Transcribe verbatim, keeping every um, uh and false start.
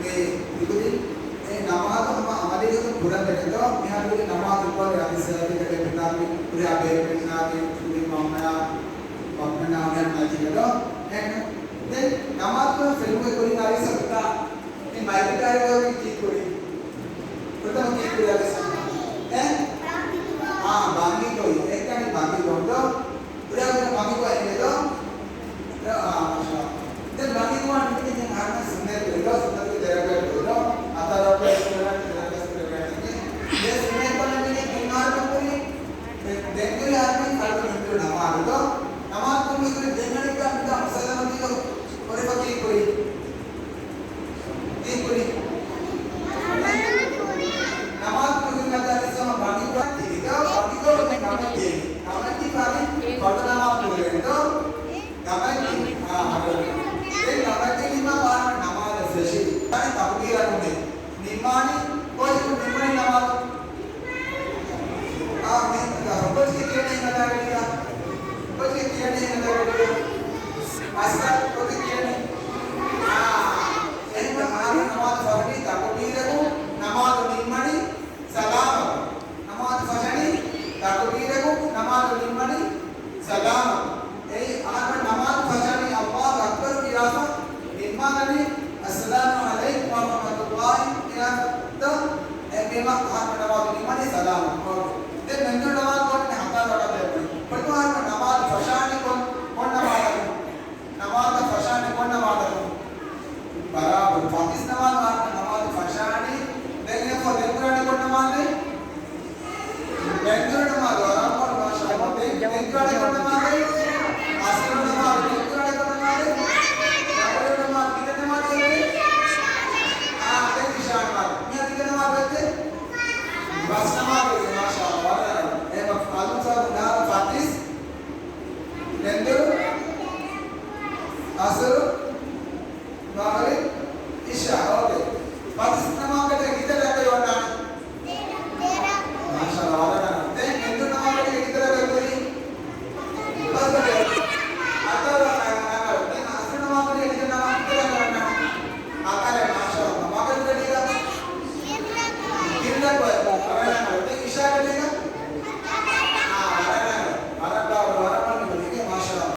މި ތިބި އެ ނަމާދު ހަމަ އަމަލީގޮތުން ކުރަން ދެނެތޯ، މިހާރު ނަމާދު އިބަރެ އަދި ސަލަފި ކަލޭ ބިނާ މި ކުރިއާ ބޭރު މެންނާގެ ކުރި މަންމަޔާ މަންމަނާ ހުރިހާ ނަޖީގަދޯ. އެހެން ދެން ނަމާދު ފެނުމެ ކުރިން އަރިސަ ބުދާ މި މައިގެ ކާރި ކީ ކުރި؟ ފުރަތަމަ ކީ ކުރި އަރިސަ؟ އެ؟ އާ، ބަންގި ގޮތް. އެކަނި ބަންގި ގޮތް ދޯ. ކުރިއަށް ބަންގި ގޮތް އެނގޭ ދޯ. އާ، މާޝާ. ދެން ބަންގި ގޮތް ނިމިގެން އަހަންނަށް ސުންނަތު އެދޯ، ސުންނަތުގެ ދެރަކަށް އެދޯ. އަތާރަ ދެރަކަށް ދެރަކަށް ދެރަކަށް ދެން ސުންނަތު ކަމެއް މިނި ތިން އަހަރު ކުރި. ދެން ދެން ކުރި އަހަރު ފަރުދު މިންދުރު ނަމާދު ދޯ. ނަމާދު ކުރި ދެން އަނެއްކާ މިދާ މުސައްލަމަތީ ދޯ. ކުރިފަ ކީ ކުރި؟ ކީ ކުރި؟ ނަމާދު ކުރި ނަދާ އިސްލާމް ބަންގި ކުރި ތިބި ދޯ. ބަންގި ކުރި ނަމަ ކީ. ނަމަ ކީ ފަރި ފަރުދު ނަމާދު ކުރި ދޯ. ނަމަކީ، އާ، އަދު. ދެން ނަމަކީ ނިމާ ބާރަ ނަމާދަށް ފެށި. އަނެއް ތަކުބީރަކުން ނިންމާނީ. ކޮއްޗަކު ނިންމަނީ ނަމާދު؟ އާ، މި، ކޮއްޗެއް ކިޔަނީ ނަދާގަޑިއަށް؟ ކޮއްޗެއް ކިޔަނީ ނަދާގަޑިއަށް؟ އަސްލަ ކޮއްޗެއް ކިޔަނީ؟ އާ، އެހެން އަހަރު ނަމާދު ފަށަނީ ތަކުބީރަކުން ނަމާދު ނިންމަނީ ސަލާމަކުން. ނަމާދު ފަށަނީ ތަކުބީރަކުން ނަމާދު ނިންމަނީ ސަލާމަކުން. އެއީ އަހަރުމެން ނަމާދު ފަށާނީ އައްލާހު އަކްބަރު ކިޔާފަ ނިންމާލަނީ އައްސަލާމު ޢަލައިކުމް ވަރަޙްމަތުﷲ ކިޔާފަ އެހެންވީމަ އަހަރުމެން ނަމާދު ނިންމަނީ ސަލާމަކުން. ދެން މެންދުރު ނަމާދު ކޮންނެ ހަތާ ރަކާތެއް ކުރި. ފުރަތަމަ އަހަރުމެން ނަމާދު ފަށާނީ ކޮން، ކޮން ނަމާދަކުން؟ ނަމާދަށް ފަށާނީ ކޮން ނަމާދަކުން؟ ބަރާބަރު ފަތިސް ނަމާދު އަހަރުމެން ނަމާދު ފަށާނީ. ދެން އެފަ ދެން ކުރާނީ ކޮން ނަމާދެއް؟ މެންދުރު ނަމާދު ވަރަށް މާޝާﷲ. ދެން، ދެން ކުރާނީ ކޮން ނަމާދެއް؟ ޢަޞްރު ނަމާދު. ދެން ކުރާނީ ކޮން ނަމާދެއް؟ މަޣްރިބު ނަމާދު. ކިހިނެއް ނަމާދެއް؟ އާ، ދެން ޢިޝާ ނަމާދު. މިއަދު ކިހިނެއް ނަމާދެއް؟ ފަސް ނަމާދެއް. މާޝާﷲ. ވަރަށް ރަނގަޅު. އެ މަ-، އަލުން ސާދު ނާރަ ފަތިސް. މެންދުރު، ޢަޞްރު، މަޣްރިބް، ޢިޝާ. އޯކޭ. ފަތިސް ނަމާދަކަށް ކިތައް ރަކަތެއް ވަންނާނެ؟ މާޝާﷲ.